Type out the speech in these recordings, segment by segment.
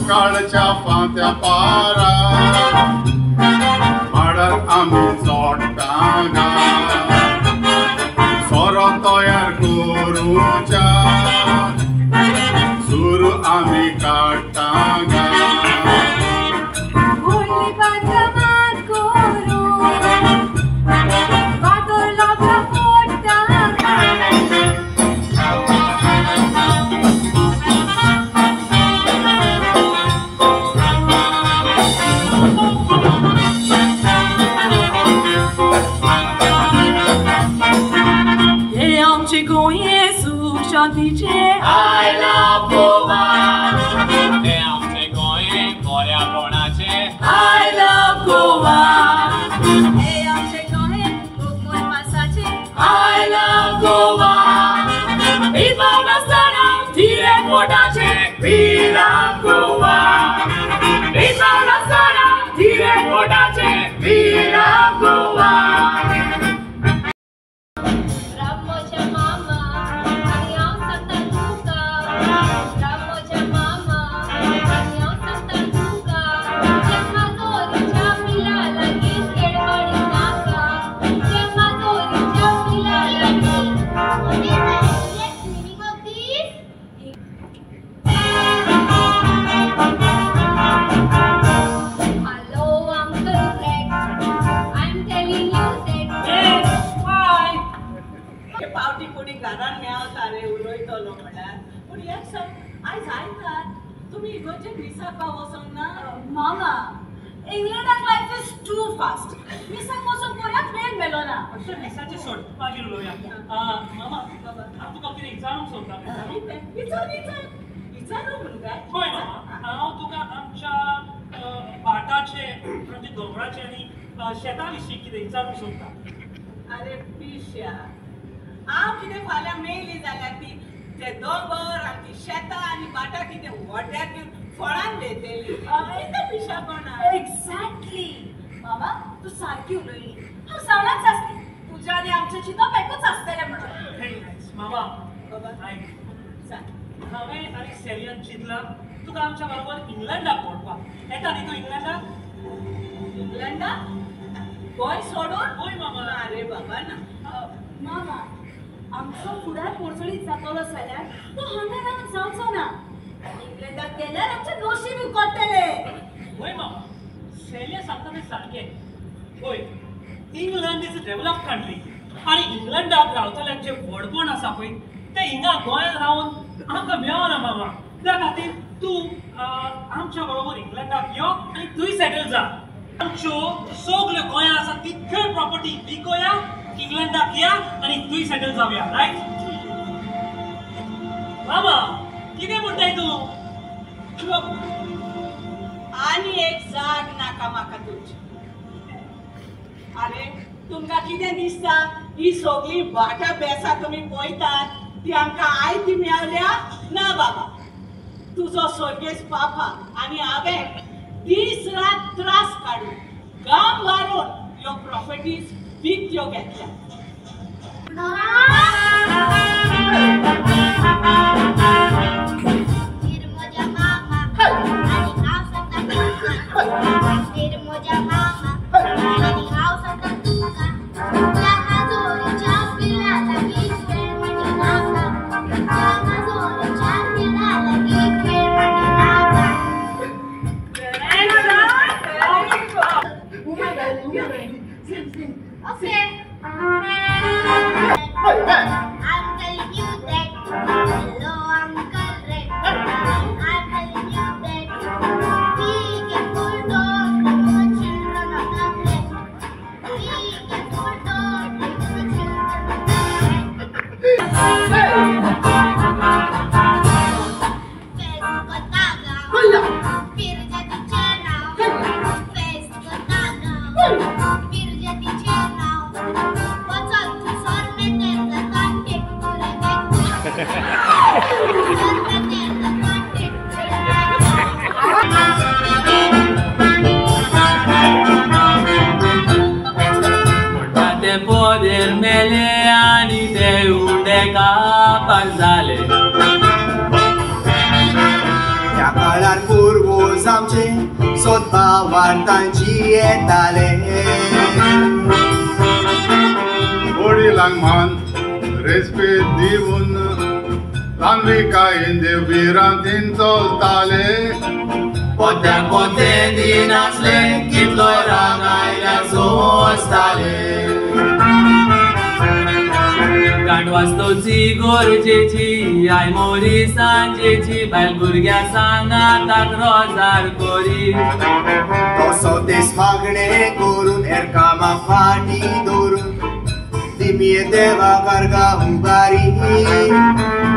सकाळच्या फांत्या पारा माडार आमी चोडटा गा, सोरो तयार करुच्या सूर आमी काडटा गा. I love Goa. हे आमचे गोंय बऱ्यापणाचे. I love Goa. हे आमचे Goa Konkan मासाचे. I love Goa. भेदभाव नासतना थिरे पोटाचे. We love Goa. भेदभाव नासतना थिरे पोटाचे. We love Goa. मामा, इंग्लंडाक लायफ is too fast. मिसाक वचूंक बऱ्याच वेळ मेलो ना. मिसाचें सोड, मागीर उलोवया. मामा, हांव तुका कितें विचारूंक सोदता. विचार विचार विचारू म्हणून काय? पळय मामा, हांव तुका आमच्या भाटाचे, आमच्या दोंगराचे आनी शेता विशीं कितें विचारूंक सोदता. अरे पिश्या, हांव कितें फाल्यां मेली जाल्यार ती ते दोंगर आनी ती शेतां आनी भाटां कितें व्हड्याक घेवन फळान वेतली. कितें पिशापणा. एक्झॅक्टली मामा, तूं सारकी उलयली. हांव जाणाच आसली तुज्या आनी आमचें चिंतप एकूच आसतलें म्हणून. मामा आयक, हांवें आनी सेलियान चिंतलां तुका आमच्या बरोबर इंग्लंडाक व्हरपाक. येता न्ही तूं इंग्लंडाक? इंग्लंडाक गोंय सोडून? हय मामा. अरे बाबा ना. मामा, आमचो फुडार पोरसळीत जातलो जाल्यार तो हांगा रावन जावचो ना. इंग्लंडाक गेल्यार आमचें नशीब उगडटलें. हय मामा, सेलिया सांगता तें सारकें. पळय, England is a developed country आनी इंग्लंडाक रावतल्यांचें व्हडपण आसा पळय तें हिंगा गोंयांत रावन आमकां मेळना मामा. त्या खातीर तूं आमच्या बरोबर इंग्लंडाक यो आनी थंय सेटल जा. आमच्यो सगल्यो गोंयांत आसा तितक्यो प्रॉपर्टी विकोया, इंग्लंडाक या आनी थंय सेटल जावया. रायट मामा? कितें म्हणटाय तूं? आनी एक जाग नाका म्हाका तुमची. अरे तुमकां कितें दिसता ही सगळीं भाटां बेसां तुमी पळयतात ती आमकां आयती मेवल्या ना बाबा. तुजो सर्गेस्त पापा आनी हांवें दीस रात त्रास काडून गाम मारून ह्यो प्रॉपर्टीज विकत्यो घेतल्या. Okay. I'm telling you that. Hello, Uncle Red. I'm telling you that. Be careful. आमचे सोदपा वार्तांची येताले. वडिलांक मान रेस्पेद दिवन ल्हानविकायेन देव भिरांतीन चलताले. पोत्याक पोते दिनासले कितलो राग आयल्यार सोंसताले. गांठ वास्तवची गरजेची I मोरी सांजेची बायल भुरग्या सांगाताक रोजार करी. तसो दीस मागणे करून हेर कामां फाटी दवरून दिमये देवा कारगा उबारी.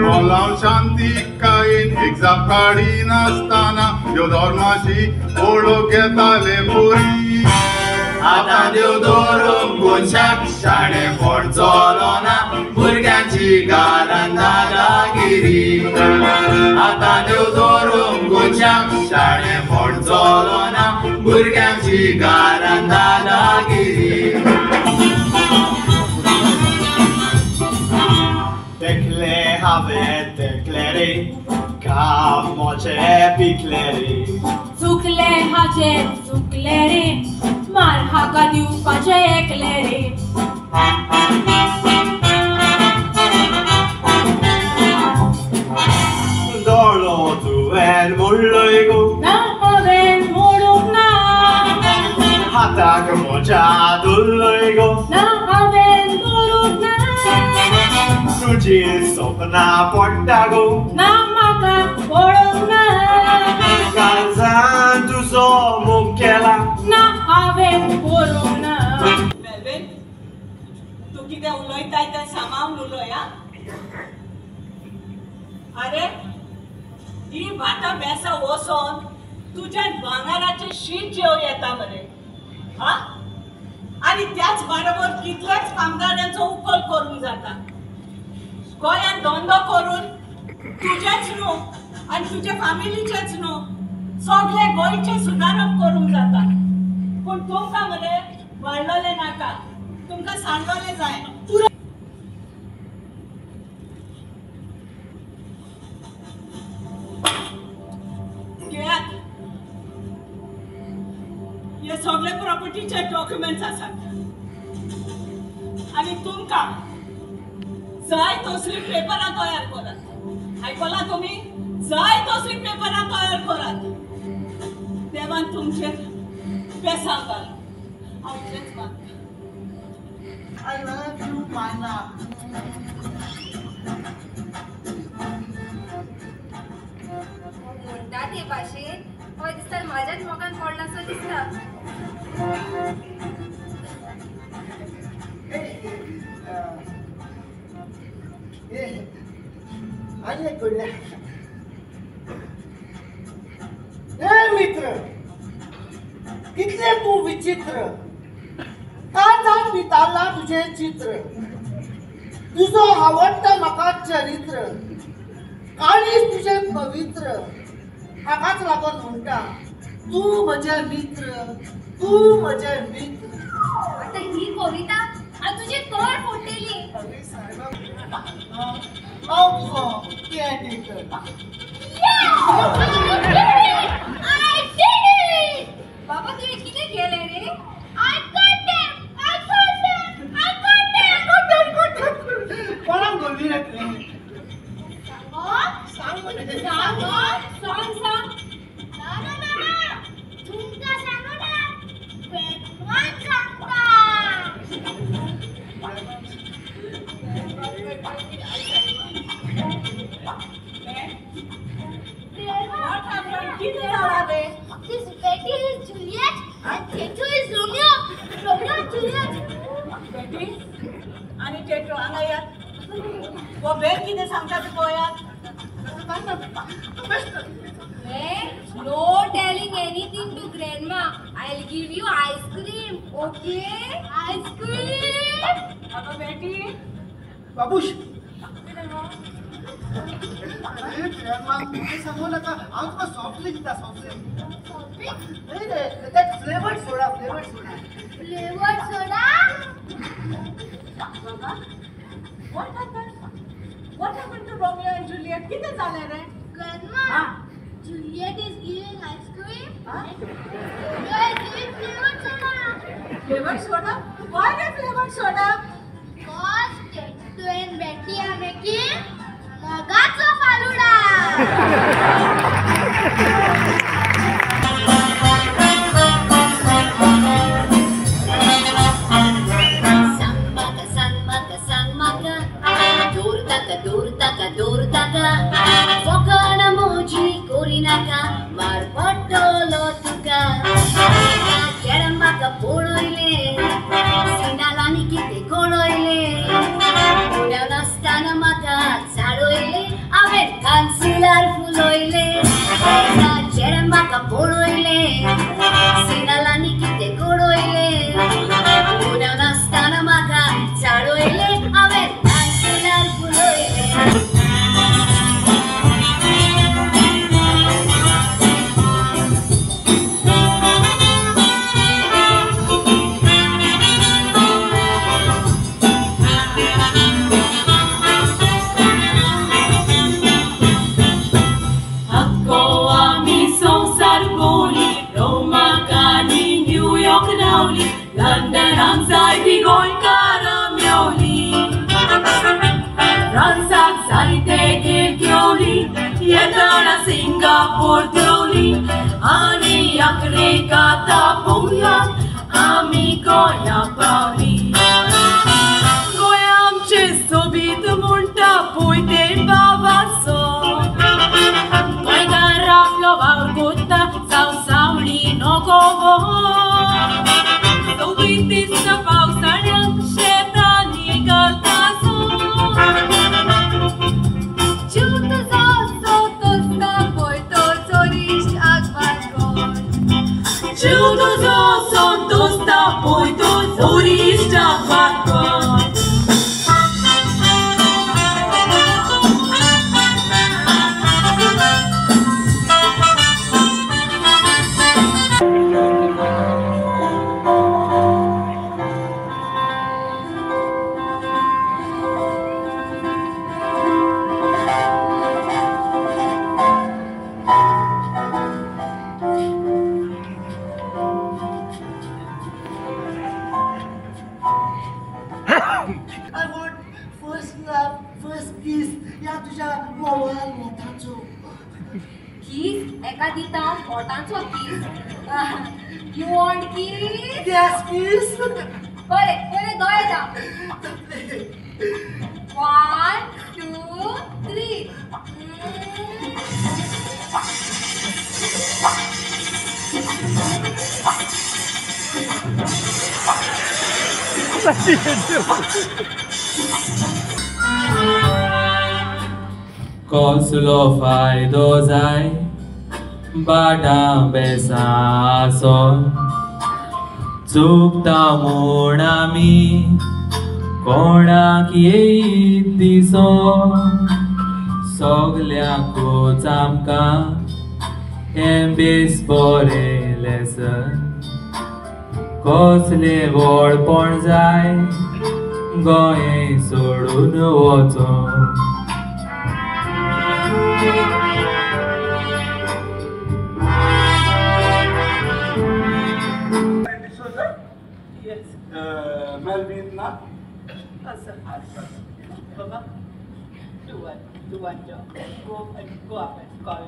बोलाव शांतिकायेन एक जाप काडिनासतना देव धर्माची वळख घेताले पुरी. आतां देव धरून मनशाक शाणेपण चलना भुरग्यांची घरान दादागिरी. आतां देव धरून मनशाक शाणेपण चलना भुरग्यांची घरान दादागिरी. देखले हांवें देखले रे काम म्हजें पिकले रे. चुकले हाचें चुकले रे मार हाका दिवपाचें एकले रे. दोळो तुवें मोडलोय गो ना हांवें मोडूंक ना. हाताक म्हज्या धरलोय गो ना हांवें धरूंक ना. तुजी सपनां पडटा गो ना म्हाका पडूंक ना. काळजान तुजो मोग केला ना हांवें करूंक ना. मेलवीन, तूं कितें उलयताय तें सांबाळून उलय आं. आरे ही भाटां बेसां वचोन तुज्यान भांगराचें शीत जेव येता मरे. आं, आनी त्याच बरोबर कितल्याच कामगारांचो उकल करूंक जाता. गोंयांत धंदो करून तुजेच न्हू आनी तुजे फामिलीचेच न्हू सगळे गोंयचें सुदारप करूंक जाता. पूण तुमकां मरे वाडलोलें नाका, तुमकां सांडलोलें जाय. घेयात हे सगळे प्रॉपर्टीचे डॉक्युमेंट्स आसात आनी तुमकां जाय तसली पेपरां तयार करात. आयकलां तुमी? जाय तसली पेपरां तयार करात. देवान तुमचेर बेसांव घालूं हांव इतलेंच मागता. I love you, my love. म्हणटा ते भाशेन हय दिसता म्हाज्याच मोगान पडलासो दिसता. आनी एक घडल्या. हे मित्र, कितले तूं विचित्र, काळजान वितारलां तुजें चित्र. तुजो आवडटा म्हाका चरित्र, काळीज तुजें पवित्र. हाकाच लागून म्हणटा तूं म्हजें मित्र, तूं म्हजें मित्र. आतां ही कविता आनी तुजी तोंड फोडटली. हांव तुजो caretaker. I did it! बाबा तुवें कितें केलें रे? I got them! I got them! I got them! Got them, got them. कोणाक धरली रे तुवें? सांग सांग मरे. सांग सांग सांग. ना ना ना ना तुमकां सांगू ना बेगमान सांगता. What happened? कितें जालां रे? This Betty is Juliet and Tetu is Romeo. Romeo and Juliet. Betty आनी टेटू हांगा यात. हो बेन कितें सांगता तें पळयात. No telling anything to grandma. I'll give you ice cream, okay? Ice cream. अगो बेटी. बाबूश, अरे ग्रँडमा, तुवें सांगू नाका, हांव तुका सॉफ्ट ड्रिंक दिता. Soft drink. Soft drink? न्हय रे, that flavoured soda, flavoured soda. Flavoured soda? बाबा, what happened? What happened to Romeo and Juliet? कितें जालें रे? Grandma, Juliet is giving ice cream. Romeo is giving flavored soda. Flavored soda? Why the flavored soda? Because Tetu and Betty are making mogacho faluda. Durtaka, fokana moji korinaka, mar patolo tuka. Cheramaka poloile, sinalani kite koloile, unanastana maka charoile, aven concealer fuloile. Cheramaka poloile, sinalani kite koloile, unanastana maka charoile, aven concealer fuloile. Singapore Deoli, ani Africa tapuya, ami Goya pauli. Goya amche sobit munta puite bavaso. Goya raplo vaurgota, sau sauli no govo. Sobit dista pausaryang shetani galtaso. I want first love, first kiss. या तुझ्या मोवाल मोठाचो kiss एका दिता बोटांचो kiss. You want kiss? Yes, kiss. बरे पयले दोळे दाम. 1 2 3. कसलो फायदो जाय बाटां बेसां आसोन चुकता म्हूण आमी कोणाक येयत दिसो सगल्यांकूच आमकां हें बेस बरें लेसन कसलें व्हडपण जाय गोंय सोडून वचोन. Yes. Melvin, na? Asa. Baba, do one job. Go up and call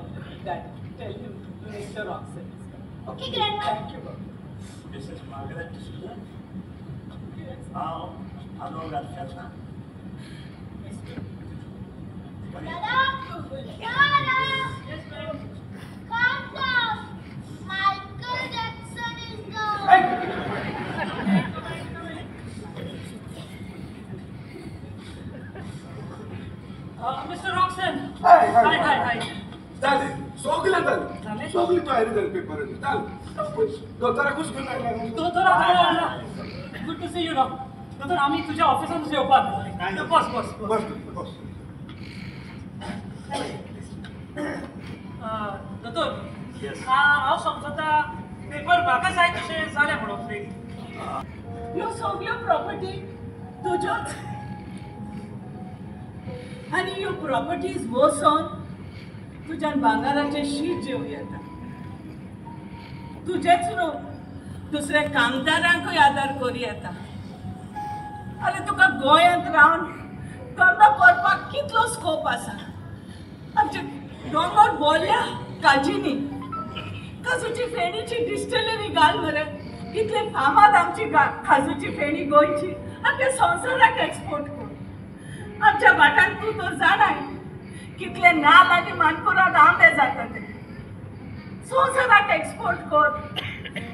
Daddy. Tell him Mr. Roxanne is coming. Okay, Grandma. Thank you, Baba. This is Margaret D'Souza. Yes. How Adora Fetna. Dada! Dada! Yes, ma'am. Calm down. Michael Jackson is gone. Mr. Roxanne. Hi, hi, hi, hi, hi. जाले सगळे जाले सगळी तयारी जाली पेपराची चाल दोतोराकूच घेवन आयला दोतोर आयला. Good to see you doctor. दोतोर आमी तुझ्या ऑफिसांत येवपाक. बस बस बस बस. दोतोर, हांव समजता पेपर म्हाका जाय तशें जालें म्हणून फ्री. ह्यो सगळ्यो प्रॉपर्टी तुज्योच आनी ह्यो प्रॉपर्टीज वचोन तुज्यान भांगाराचें शीत जेवं येता. तुजेच न्हू दुसऱ्या कामदारांकूय आदार करूं येता. आनी तुका गोंयांत रावन धंदो करपाक कितलो स्कोप आसा. आमचे दोंगर बोल्ल्या काजींनी काजूची फेणीची डिस्टिलरी घाल मरे. कितले फामाद आमची काजूची फेणी गोंयची आमच्या संवसाराक एक्सपोर्ट कर. आमच्या भाटान तूं तर जाणाय कितले नाल आनी मानकुराद आंबे जाता ते संवसाराक एक्सपोर्ट कर.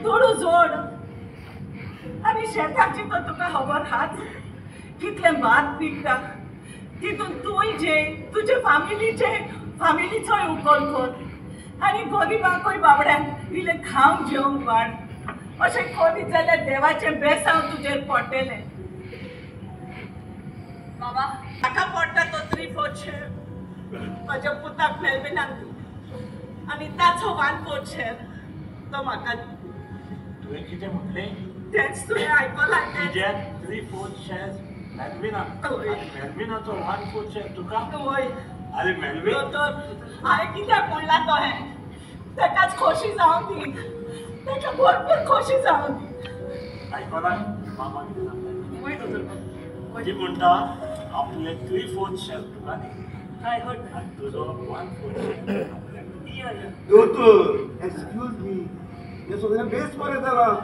दुडू जोड. आनी शेताची तर तुका खबर हाच कितलें भात पिकता तितून तूंय जे तुजे फामिलीचोय उकल कर आनी गरिबांकूय बाबड्यांक इल्लें खावंक जेवंक वाड. अशें करीत जाल्यार देवाचें बेसांव तुजेर पडटलें. बाबा म्हाका पडटा तो 3/4 शेर म्हज्या पुताक मेलविनाक दी आनी ताचो 1/4 शेर तो म्हाका दी. तुवें कितें म्हटलें? तेंच तुवें आयकलां. तुजें 3/4 शेर मेलविनाक, मेलविनाचो 1/4 शेर तुका? हय. अरे मेलविन दोतोर हांवें कित्याक म्हणलां तो हें ताकाच खोशी जावं दी, ताका भरपूर खोशी जावं दी. आयकलां मामा कितें सांगता? वय दोतोर. ती म्हणटा आपले 3/4 शेर तुका दी आनी तुजो 1/4 शेर आपल्याक दी. दोतोर एक्सक्यूज मी, हें सगळें बेस बरें जालां.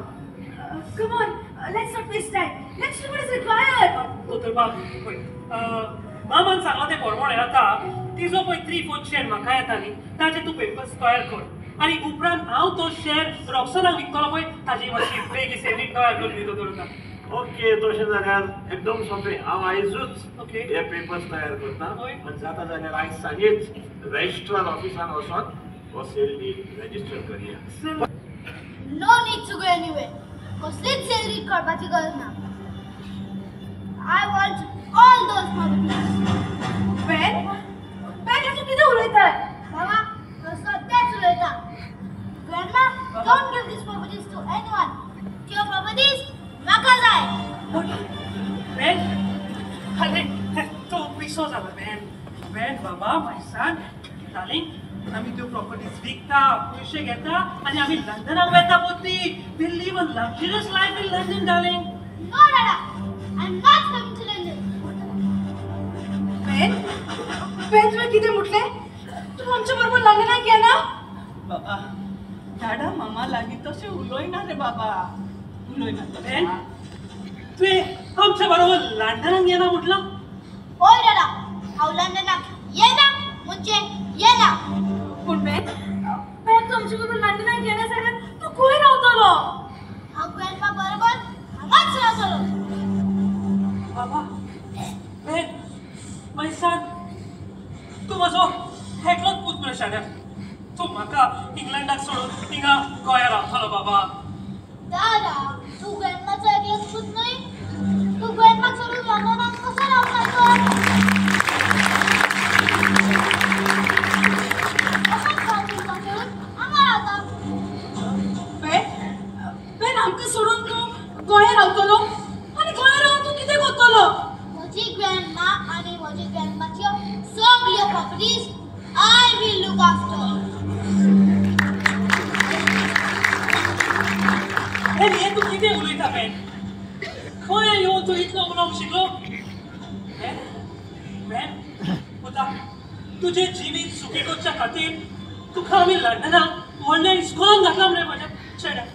Come on, let's not waste time. Let's do what is required. दोतोर बाब पळय मामान सांगलां तें प्रमाणें आतां तिजो पळय 3/4 शेर म्हाका येता न्ही ताजे तूं पेपर्स तयार कर आनी उपरांत हांव तो शेर रॉक्सनाक विकतलो पळय ताजी मातशी बेगी सेली तयार करून दी दोतोर. ओके तशें जाल्यार एकदम सोंपें. हांव आयजूच हे पेपर्स तयार करता आनी जाता जाल्यार आयज सांजेच रजिस्ट्रार ऑफिसान वचोन हो सेल डीड रजिस्टर करया. No need to go anywhere. कसलीच सेल डीड करपाची गरज ना. I want all those properties. Ben, Ben तूं कितें उलयता? बाबा सत्याच उलयता. Grandma, don't give these properties to anyone. त्यो properties म्हाका जाय. बेन, अरे तूं पिसो जाला बेन. बेन बाबा, माय सन, डार्लिंग, आमी त्यो प्रॉपर्टीज विकता, पयशे घेता आनी आमी लंडनाक वता पोती. We live a luxurious life in London, darling. No, Dada, I'm not coming to London. Ben, Ben तुवें कितें म्हटलें? तूं आमचे बरोबर लंडनाक येना? बाबा, डाडा मामा लागीं तशें उलयना रे बाबा, उलयना. बेन, तुवें आमच्या बरोबर लंडनाक येना म्हटलां? हय डाडा, हांव लंडनाक येना म्हणजे येना. पूण बेन, बेन तूं आमचे बरोबर लंडनाक येना जाल्यार तूं खंय रावतलो? हांव ग्रँडमा बरोबर हांगाच रावतलो. बाबा, बेन, माय सन, तूं म्हजो एकलोच पूत मरे शाण्या. तूं म्हाका इंग्लंडाक सोडून हिंगा गोंया रावतलो बाबा. दादा, तूं ग्रँडमाचो एकलोच पूत न्हय? तूं ग्रँडमाक सोडून लंडनाक कसो रावपाचो? तसोच हांव तुमकां सोडून हांगा रावता. बेन, बेन आमकां सोडून तूं गोंया रावतलो आनी गोंया रावन तूं कितें करतलो? म्हजी ग्रँडमा आनी म्हजी ग्रँडमाच्यो सगल्यो properties I will look after. बेन, हें तूं कितें उलयता बेन? खंय येवन तूं इतलो उलोवंक शिकलो? बेन, बेन, पुता, तुजें जिवीत सुखी करच्या खातीर तुका आमी लंडनाक व्हडल्या इस्कोलान घातला मरे म्हाज्या चेड्याक.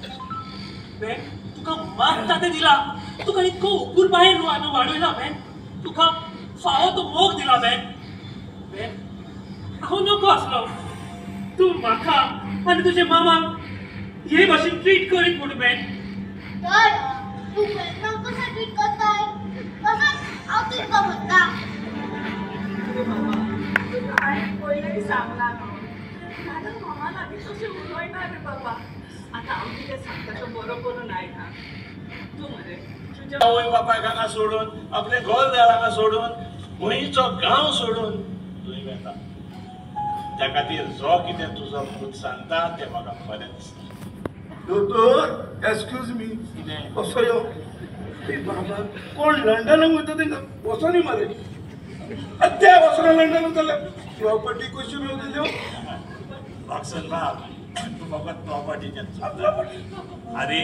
बेन, तुका मागता तें दिलां, तुका इतको अपुरबायेन वाडयला बेन, तुका फावो तो मोग दिला बेन. बेन, हांव नको आसलो तूं म्हाका आनी तुजे मामाक हे भाशेन ट्रीट करीत म्हूण बेन. दादा, तूं ग्रँडमाक कसो ट्रीट करताय तसोच हांव तुमकां म्हणटा. बाबा, तुका हांवें पयलीं सांगलां न्हू, दादा मामा लागीं तशें उलयना रे बाबा. आतां हांव कितें सांगता तो बरो करून आयक आं. तूं मरे तुज्या आवय बापायक हांगा सोडून, आपलें घर दार हांगा सोडून, गोंयचो गांव सोडून तुवें वेता. त्या खातीर जो कितें तुजो पूत सांगता तें म्हाका बरें दिसता. दोतोर एक्सक्यूज मी, कितें? कसो यो बाबा, कोण लंडनाक वयता तेंकां वचोनी मरे. ते वचून लंडन जाल्यार प्रॉपर्टी कशी मेळटली? रॉक्सन बाब, तूं फकत प्रॉपर्टीचें. आरे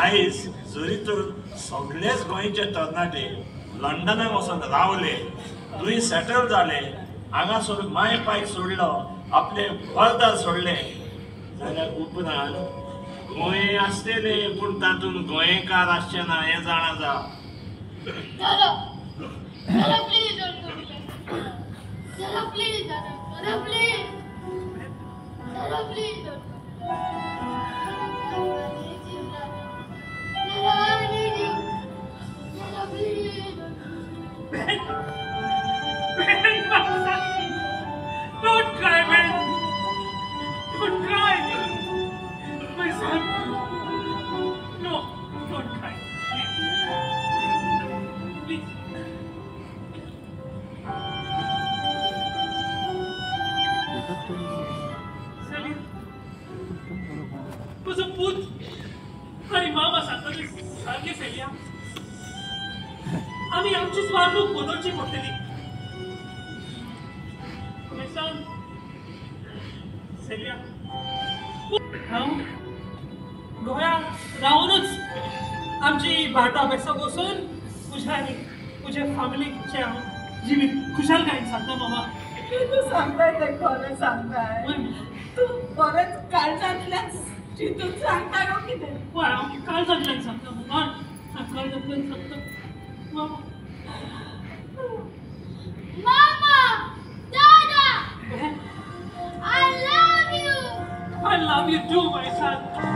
आयज जरी तर सगळेच गोंयचे तरणाटे लंडनाक वचून रावले, थंय सेटल जाले, हांगासर माय पायक सोडलो, आपले घरदार सोडले, जाल्यार उपरांत गोंय आसतले पूण तातूंत गोंयकार आसचे ना हें जाणा जा. दादा, दादा प्लीज don't go. दादा प्लीज, दादा, दादा प्लीज, दादा प्लीज don't go. दादा I need you. दादा please don't go. Ben, Ben, my son, don't cry, Ben. Don't cry, my son. No, don't cry. Please. Celia, म्हजो पूत आनी मामा सांगता तें सारकें सेलिया. आमी आमचीच वागणूक बदलची पडटली. My son, Celia, हांव गोंयांत रावूनच आमची भाटां बेसां बसून तुज्या आनी तुज्या फॅमिलीचें हांव जिवीत खुशालकायेन सांगता मामा. तूं सांगताय तें खरें सांगताय. तूं बरेंच काळजांतल्यान चिंतून सांगता गो कितें? हय, हांव काळजांतल्यान सांगता मामा, हांव काळजांतल्यान सांगता मामा. मामा, दादा, I love you. I love you too, my son.